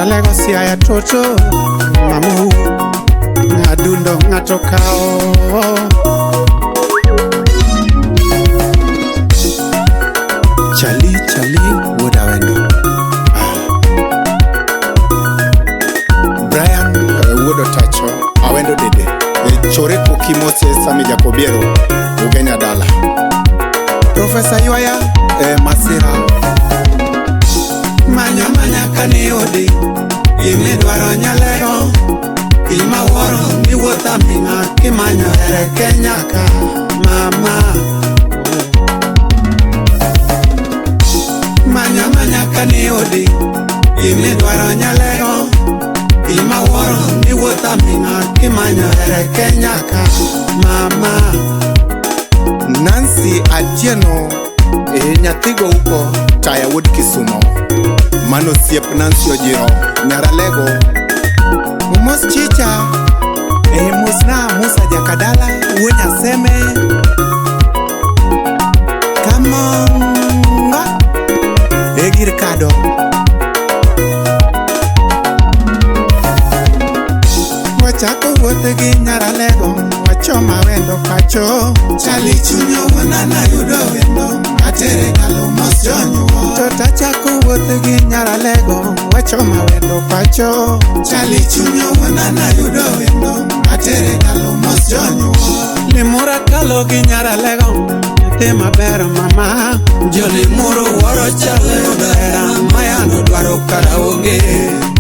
Nyaralego Siaya toto mamu adundo ng'ato kawo. Chali chali wuod Awendo. Ah. Brian wuod Otacho Awendo Dede chore koki Moses Sami Jakobiero Ugenya dala. Profesa Ywaya Masira. Manya manya kani odi gimidwaro nyalego gima wuoro ni wuoth aming'a kimanyo here Kenya ka mama. Manya manya kani odi gimidwaro nyalego gima wuoro ni wuoth aming'a kimanyo here Kenya ka mama. Nancy Atieno nyathigo uko Taya wuod Kisumo. Mano osiep Nancy Ojiro Nyaralego. Mos chicha mosna Musa Jakadala wuo Nyaseme. Kamonga gir kado. Wachako wuoth gi Nyaralego wachoma wendo pacho. Chali chuny owuona nayudo wendo atere dalo mos jonyuol. To tachako wuoth gi Nyaralego wachoma wendo pacho. Chali chuny owuona nayudo wendo atere dalo mos jonyuol. Limura kalo gi Nyaralego nyathi maber mama. Jolimuru wuoro chalo yudo hera mayano dwaro kara onge.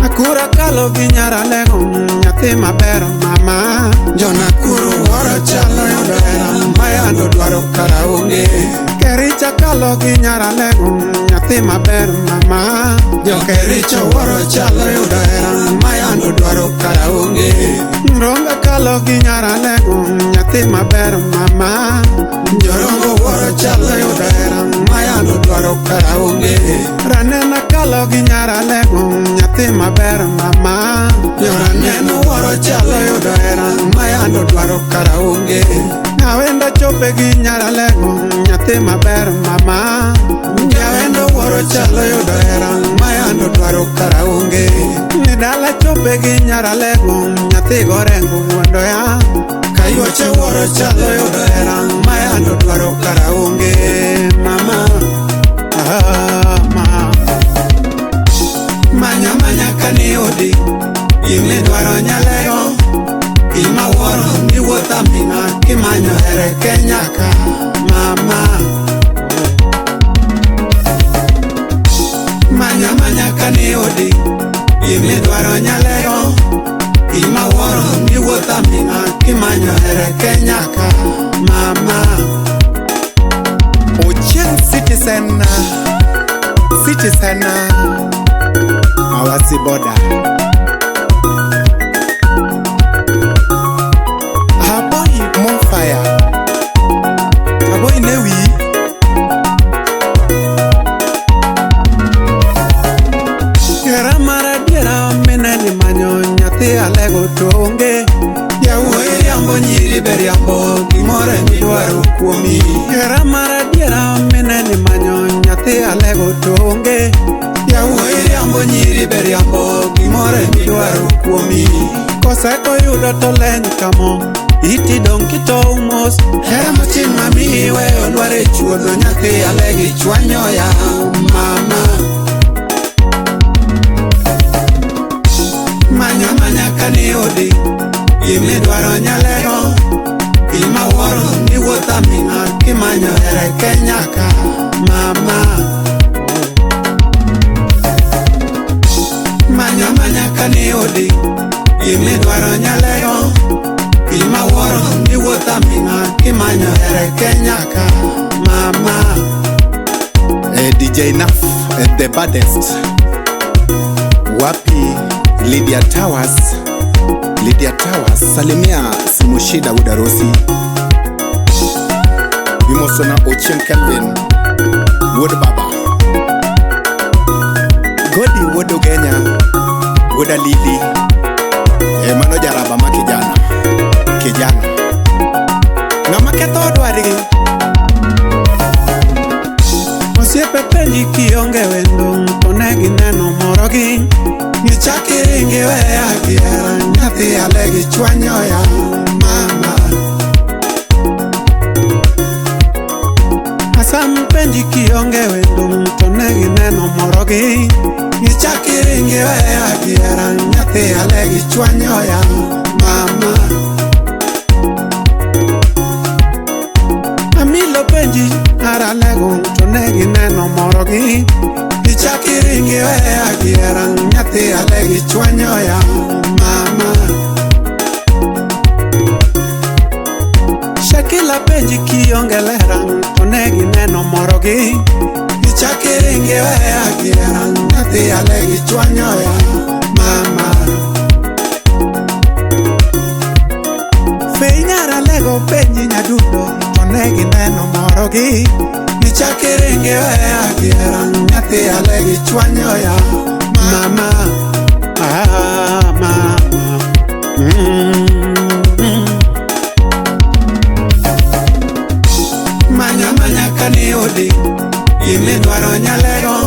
Nakura kalo gi Nyaralego nyathi maber mama. Jonakuru wuoro chalo yudo hera mayano dwaro kara onge. Kericha kalo gi Nyaralego nyathi maber mama. Jokericho wuoro chalo yudo hera mayano dwaro kara onge. Ronga kalo gi Nyaralego nyathi maber mama. Jorongo wuoro chalo yudo hera mayano dwaro kara onge. Ranena kalo gi Nyaralego nyathi maber mama. Joraneno wuoro chalo yudo hera mayano dwaro kara onge. Nyawendo chope gi Nyaralego nyathi maber mama. Jawendo wuoro chalo yudo hera mayano dwaro kara onge. Ni dala chope gi Nyaralego nyathi gorengo wuondo ya. Kayuoche wuoro chalo yudo hera mayano dwaro kara onge mama. Ah, ma. Manya manya kani odi gimidwaro nyalego gima wuoro ni wuoth aming'a kimanyo here Kenya ka mama. Manya manya kani odi gimidwaro nyalego gima wuoro ni wuoth aming'a kimanyo here Kenya ka mama. Ochieng Citizen Citizen Awasi boda. Aboy Monfire Aboy Newi. Hera mar adiera mineni manyo nyathi alego to onge. Jawuoyi riambo nyiri be riambo gimoro emidwaro kuomi. Hera mar adiera mineni manyo nyathi alego to onge. Jawuoyi riambo nyiri be riambo gimoro emidwaro kuomi. Koseko yudo to leny kamo iti dong' kitow mos. Hera matin mamiyi weyo dwaro e chuodho nyathi alegi chwanyo ya mama. Manya manya kani odi gimidwaro nyalego gima wuoro ni wuoth aming'a kimanyo here Kenya ka mama. Manya manya kani odi gimidwaro nyalego gima wuoro ni wuoth aming'a kimanyo here Kenya ka mama. DJ Naf the baddest. Wapi Lydia Towers. Lydia Towers salimia Simushida Udarosi. Bimosona Ochieng Kelvin wuod baba. Godi wuod Ugenya wuod Alili. Mano jaraba ma kijana. Kijana. Ng'ama ketho odwargi. Osiepe penji kionge wendo to ne gineno morogi. Gichako Ichak iringi weya gihera nyathi alegi chwanyo ya mama. Asam penji kionge wendo to ne gineno morogi. Ichak iringi weya gihera nyathi alegi chwanyo ya mama. Amilo penji aralego to ne gineno morogi. Ichak iringi weya gihera nyathi alegi chwanyo ya mama. Shakila penji kionge lera to ne gineno morogi. Ichak iringi weya gihera nyathi alegi chwanyo ya mama. Fei nyaralego penji nyadundo to ne gineno morogi. Ichak iringi weya gihera nyathi alegi chwanyo ya mama. Ah, mama. Manya manya kaniudi gimidwaro nyalego.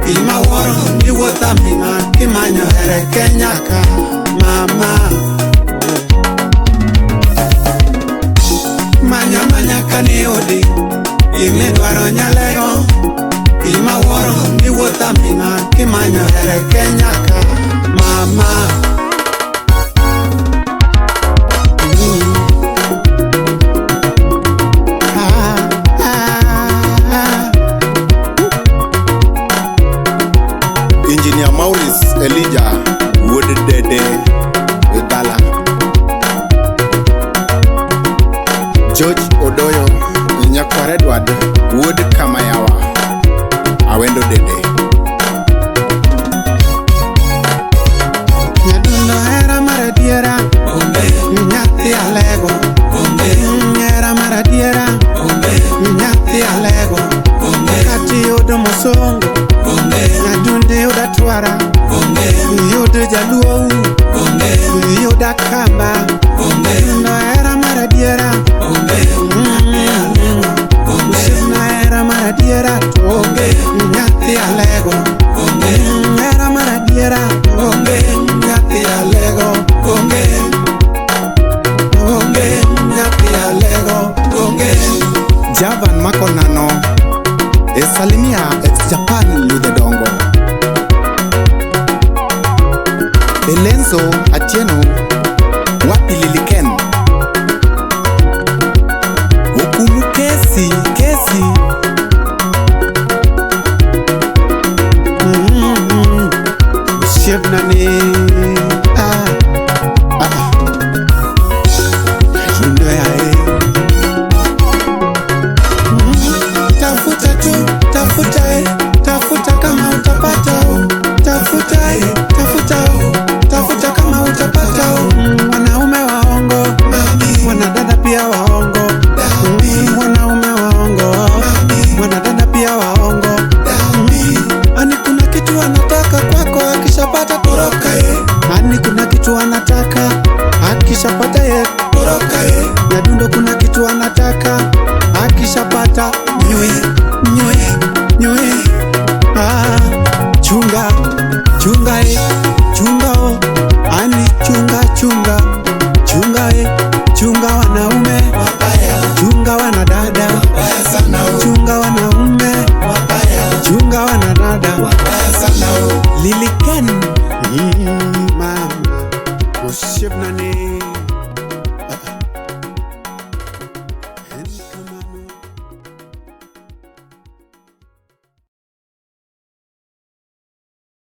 Gima wuoro ni wuoth aming'a kimanyo here Kenya ka mama. Manya manya kaniudi gimidwaro nyalego. Gima wuoro ni wuoth aming'a kimanyo here Kenya ka mama. Engineer Maurice Elijah wuod Dede Dala. George Odoyo nyakwar Edward wuod Kamayawa Awendo Dede. Nyadundo hera mar adiera nyathi alego. Hera mar adiera nyathi alego. Kati yudo mosongo nyadundo yudo atwara yudo jaluo yudo akamba. Nyadundo hera mar adiera osiepna hera mar adiera to onge nyathi alego. Hera mar adiera onge nyathi alego onge. Onge nyathi alego onge. Javan Makonano e salimia ex Japan Ludhe Dongo. Elenzo Atieno wapi Liliken. Okumu kesi kesi. Osiepna ni ah, ah. Nyadundo yae. Tafuta tu, tafuta tafuta kama utapata o. Tafuta tafuta o. Tafuta kama utapata o. Wanaume waongo, wanadada pia waongo. Wanaume waongo, wanadada pia waongo. Ani kuna kitu anataka kwako akishapata toroka ye. Ani kuna kitu anataka akishapata ye toroka ye. Nyadundo kuna kitu anataka akishapata nywe nywe nywe. Ah, chunga chunga e chunga o. Ani chunga chunga chunga e chunga wanaume chunga wanadada chunga wanaume chunga wanadada. Liliken.